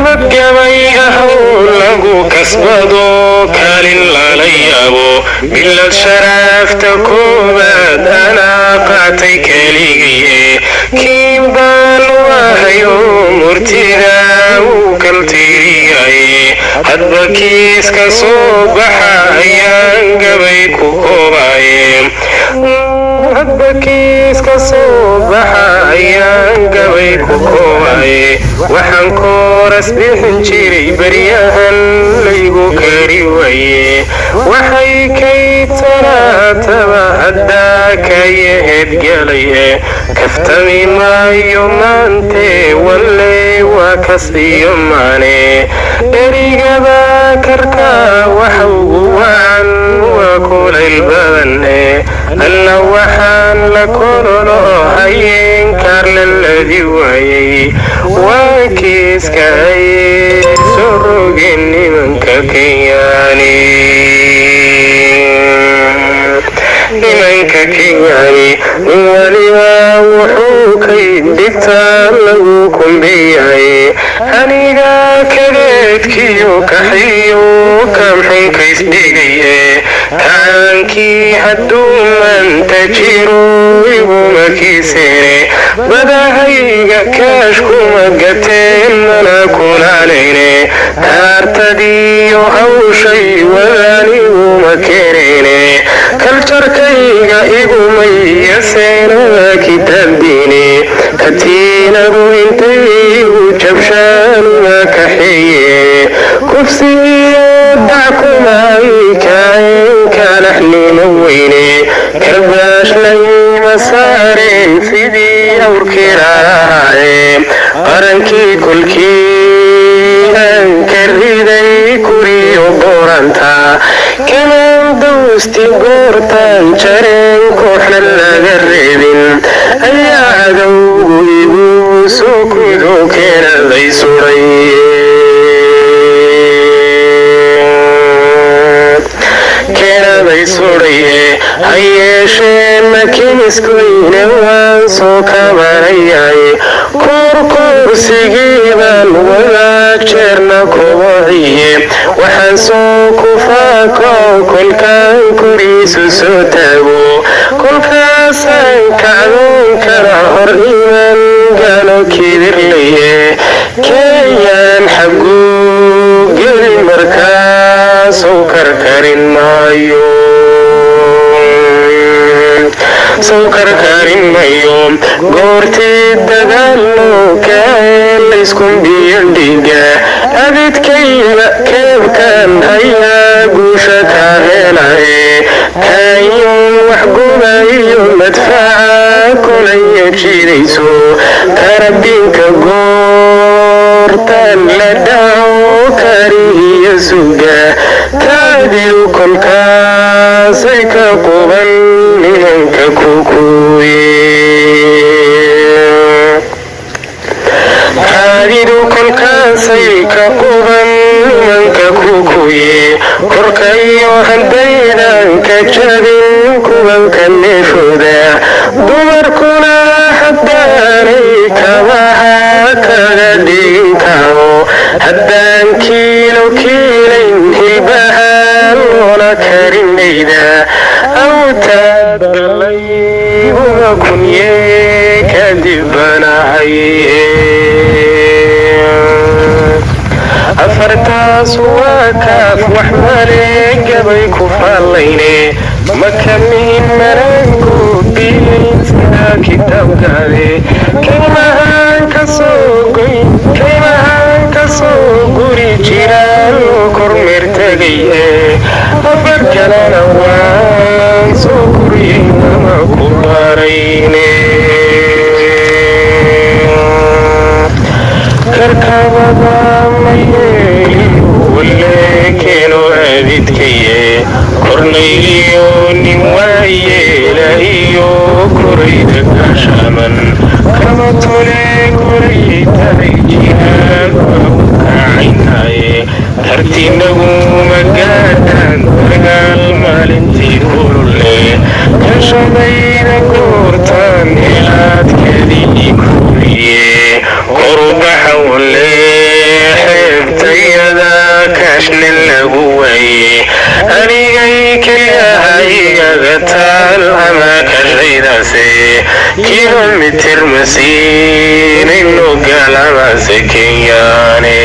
Xikmad gabay ah oo lagu kasbado kaalin lala yaabo, bilad sharaafta koobaad anaa qaatay keligaye. Kiin baan wahayo murtida uu kaltiiriyaye, hadba kiiska soo baxa ayaan gabay ku koobaye, hadba kiiska soo baxa ayaan gabay ku koobaye. Waxaan kooras bixin jiray baryahan laygu kari waye, waxay kaytanaataba haddaa kayaheedgalay. Kaftami maayo maante, walle waa kas iyo maane. Dherigaba karka waxa ugu wacan waa kulayl badan. Alla waxaan la kololo hayeen kaarlaladi waayey, waa kiiska ay soo rogeen nimanka Kenyaani, nimanka Kenyaani. Nin waliba wuxuu kay dhigtaa lagu kumbeeyahay, aniga kadeedkiyo kaxiyo kamxunkaysdhigaye. Kacaankii hadduu maanta jiro iguma kiiseene, badahayga kaashkuma gateen mana kulaaleyne. Kaartadiyo hawshay wadaaniguma keeneyne, kaljarkayga igumayaseenada kitaabdiine. Katiinadu intay igu jabshaanuma kaxeeye, kufsiyo dackumay kaceen kalaxnimo weyne. Karbaash layma saareen sidii awrkiraaye, qarankii kolkii aan ka riday kuriyo booranta. Kamaan dawsti goortaan jareen kooxna laga reebin, ayaa cadowgu igu soo kudo keenaday suray, keenaday sudhaye. Ha yeeshee makiniskuyne waan soo kabanayay, koorkoorsigiibaan wadaa jeerna kobociye. Waxaan soo kufaako kolkaan koriisu soo taago, kolkaasaan kacdoon kala hor iman galo kibirlaye. Kenyaan xaguu geli markaasuu karkarin maayo, sow karkarin mayo. Goortii dagaallo kacee layskumbiyo dhiiga, abidkayga keebkaan hayaa guusha ka helaye. Kaayun wax gubayo madfaca kolaya jiidayso, karabiinka goortaan la dhaco karihiyo suga. Kaadidu kolkaasay ka quban nimanka kukuye, kaadidu kolkaasay ka quban nimanka kukuye. Korkayo haddaydan ka jabin kubanka neefooda, dumarkuna haddaanay kabaha kaga dhigin karo, haddaan kiilo kiilayn hilbaha loona karinayda. Awtaadalay uma kunye kadib banahay. Afartaas waa kaaf, wax male gabay ku faallayne. Makamihin mananku biin sida kitaabkaade, kaymahaan kasoo goy, kaymahaan kasoo guri jiraan loo kormeer tegay. Afar kalena waan soo koriyey nama ku baarayne. Karkabada mayeeliyo walle keeno abidkaye, kornayliyo nin waayeela iyo korayda gaashaaman kama tole. Koray talay jihaad waa u kacaynaaye, kartinaguma gaadhaan dagaal maalintii kulule. Kashabayda goortaan helaadkeedii kuriye, korubaxa walle. Keenay anigay keliyaha igaga taal ama kashaydaase kilomitir ma siinayno gaalamase Kenyaane.